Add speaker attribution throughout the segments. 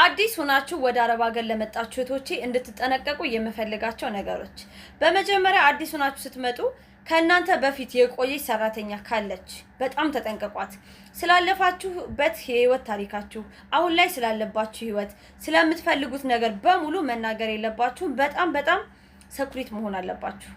Speaker 1: አዲስ ሆናችሁ ወደ አረብ ሀገር ለመጣችሁ እህቶቼ እንድትጠነቀቁ የምፈልጋቸው ነገሮች፣ በመጀመሪያ አዲስ ሆናችሁ ስትመጡ ከእናንተ በፊት የቆየች ሰራተኛ ካለች በጣም ተጠንቀቋት። ስላለፋችሁበት የህይወት ታሪካችሁ፣ አሁን ላይ ስላለባችሁ ህይወት፣ ስለምትፈልጉት ነገር በሙሉ መናገር የለባችሁም። በጣም በጣም secret መሆን አለባችሁ።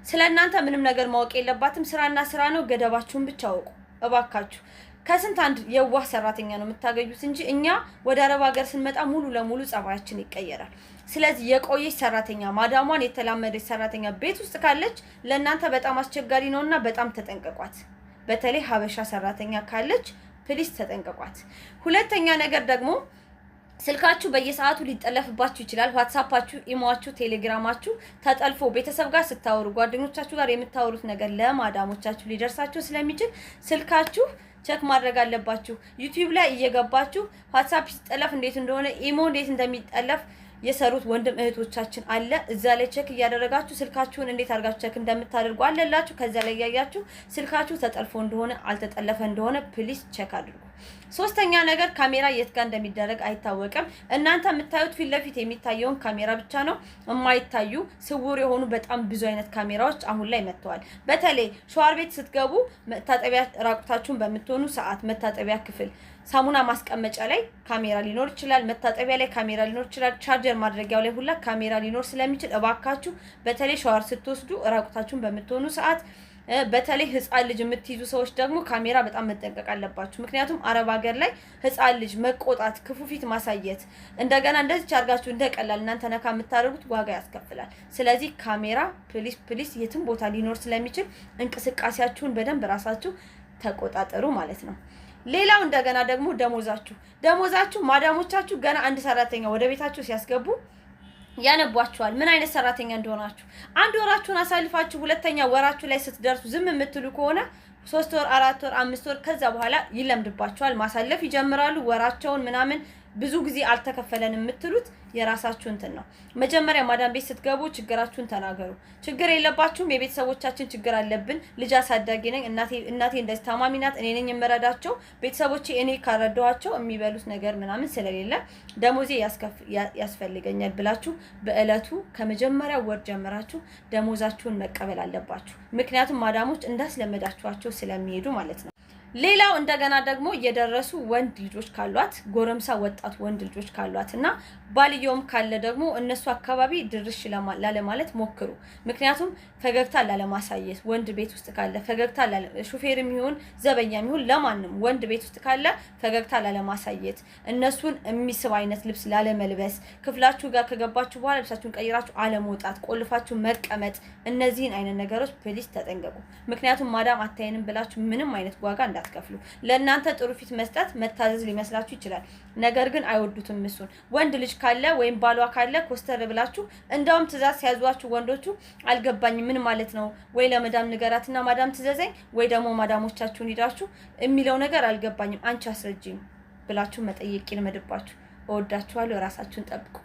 Speaker 1: ስለ እናንተ ምንም ነገር ማወቅ የለባትም። ስራና ስራ ነው። ገደባችሁን ብቻ አውቁ እባካችሁ። ከስንት አንድ የዋህ ሰራተኛ ነው የምታገኙት እንጂ እኛ ወደ አረብ ሀገር ስንመጣ ሙሉ ለሙሉ ጸባያችን ይቀየራል። ስለዚህ የቆየች ሰራተኛ፣ ማዳሟን የተላመደች ሰራተኛ ቤት ውስጥ ካለች ለእናንተ በጣም አስቸጋሪ ነው እና በጣም ተጠንቀቋት። በተለይ ሀበሻ ሰራተኛ ካለች please ተጠንቀቋት። ሁለተኛ ነገር ደግሞ ስልካችሁ በየሰዓቱ ሊጠለፍባችሁ ይችላል። ዋትሳፓችሁ፣ ኢሞአችሁ፣ ቴሌግራማችሁ ተጠልፎ ቤተሰብ ጋር ስታወሩ፣ ጓደኞቻችሁ ጋር የምታወሩት ነገር ለማዳሞቻችሁ ሊደርሳችሁ ስለሚችል ስልካችሁ check ማድረግ አለባችሁ። ዩቲዩብ ላይ እየገባችሁ ዋትሳፕ ሲጠለፍ እንዴት እንደሆነ፣ ኢሞ እንዴት እንደሚጠለፍ የሰሩት ወንድም እህቶቻችን አለ። እዛ ላይ check እያደረጋችሁ ስልካችሁን እንዴት አድርጋችሁ check እንደምታደርጉ አለላችሁ። ከዛ ላይ እያያችሁ ስልካችሁ ተጠልፎ እንደሆነ አልተጠለፈ እንደሆነ please check አድርጉ። ሶስተኛ ነገር ካሜራ የት ጋር እንደሚደረግ አይታወቅም። እናንተ የምታዩት ፊት ለፊት የሚታየውን ካሜራ ብቻ ነው። የማይታዩ ስውር የሆኑ በጣም ብዙ አይነት ካሜራዎች አሁን ላይ መጥተዋል። በተለይ ሸዋር ቤት ስትገቡ፣ መታጠቢያ ራቁታችሁን በምትሆኑ ሰዓት መታጠቢያ ክፍል ሳሙና ማስቀመጫ ላይ ካሜራ ሊኖር ይችላል። መታጠቢያ ላይ ካሜራ ሊኖር ይችላል። ቻርጀር ማድረጊያው ላይ ሁላ ካሜራ ሊኖር ስለሚችል እባካችሁ በተለይ ሸዋር ስትወስዱ፣ ራቁታችሁን በምትሆኑ ሰዓት፣ በተለይ ህፃን ልጅ የምትይዙ ሰዎች ደግሞ ካሜራ በጣም መጠንቀቅ አለባችሁ። ምክንያቱም አረብ ሀገር ላይ ህፃን ልጅ መቆጣት፣ ክፉ ፊት ማሳየት፣ እንደገና እንደዚች አድርጋችሁ እንደቀላል እናንተ ነካ የምታደርጉት ዋጋ ያስከፍላል። ስለዚህ ካሜራ please please የትም ቦታ ሊኖር ስለሚችል እንቅስቃሴያችሁን በደንብ ራሳችሁ ተቆጣጠሩ ማለት ነው። ሌላው እንደገና ደግሞ ደሞዛችሁ ማዳሞቻችሁ ገና አንድ ሰራተኛ ወደ ቤታችሁ ሲያስገቡ ያነቧችኋል፣ ምን አይነት ሰራተኛ እንደሆናችሁ። አንድ ወራችሁን አሳልፋችሁ ሁለተኛ ወራችሁ ላይ ስትደርሱ ዝም የምትሉ ከሆነ 3 ወር፣ 4 ወር፣ 5 ወር ከዛ በኋላ ይለምድባችኋል። ማሳለፍ ይጀምራሉ ወራቸውን ምናምን። ብዙ ጊዜ አልተከፈለንም የምትሉት የራሳችሁ እንትን ነው። መጀመሪያ ማዳም ቤት ስትገቡ ችግራችሁን ተናገሩ። ችግር የለባችሁም፣ የቤተሰቦቻችን ችግር አለብን፣ ልጅ አሳዳጊ ነኝ፣ እናቴ እንደዚህ ታማሚ ናት፣ እኔ ነኝ የምረዳቸው፣ ቤተሰቦቼ እኔ ካረዳኋቸው የሚበሉት ነገር ምናምን ስለሌለ ደሞዜ ያስፈልገኛል ብላችሁ በእለቱ ከመጀመሪያ ወር ጀምራችሁ ደሞዛችሁን መቀበል አለባችሁ። ምክንያቱም ማዳሞች እንዳስለመዳችኋቸው ስለሚሄዱ ማለት ነው። ሌላው እንደገና ደግሞ የደረሱ ወንድ ልጆች ካሏት፣ ጎረምሳ ወጣት ወንድ ልጆች ካሏት እና ባልየውም ካለ ደግሞ እነሱ አካባቢ ድርሽ ላለማለት ሞክሩ። ምክንያቱም ፈገግታ ላለማሳየት፣ ወንድ ቤት ውስጥ ካለ ፈገግታ፣ ሹፌርም ይሁን ዘበኛም ይሁን ለማንም ወንድ ቤት ውስጥ ካለ ፈገግታ ላለማሳየት፣ እነሱን የሚስብ አይነት ልብስ ላለመልበስ፣ ክፍላችሁ ጋር ከገባችሁ በኋላ ልብሳችሁን ቀይራችሁ አለመውጣት፣ ቆልፋችሁ መቀመጥ፣ እነዚህን አይነት ነገሮች please ተጠንቀቁ። ምክንያቱም ማዳም አታየንም ብላችሁ ምንም አይነት ዋጋ እንዳትከፍሉ። ለእናንተ ጥሩ ፊት መስጠት መታዘዝ ሊመስላችሁ ይችላል። ነገር ግን አይወዱትም እሱን። ወንድ ልጅ ካለ ወይም ባሏ ካለ ኮስተር ብላችሁ እንደውም ትእዛዝ ሲያዟችሁ ወንዶቹ አልገባኝም ምን ማለት ነው፣ ወይ ለመዳም ንገራትና ማዳም ትዘዘኝ፣ ወይ ደግሞ ማዳሞቻችሁን ሂዳችሁ የሚለው ነገር አልገባኝም አንቺ አስረጂኝ ብላችሁ መጠየቅ ይልመድባችሁ። እወዳችኋለሁ። ራሳችሁን ጠብቁ።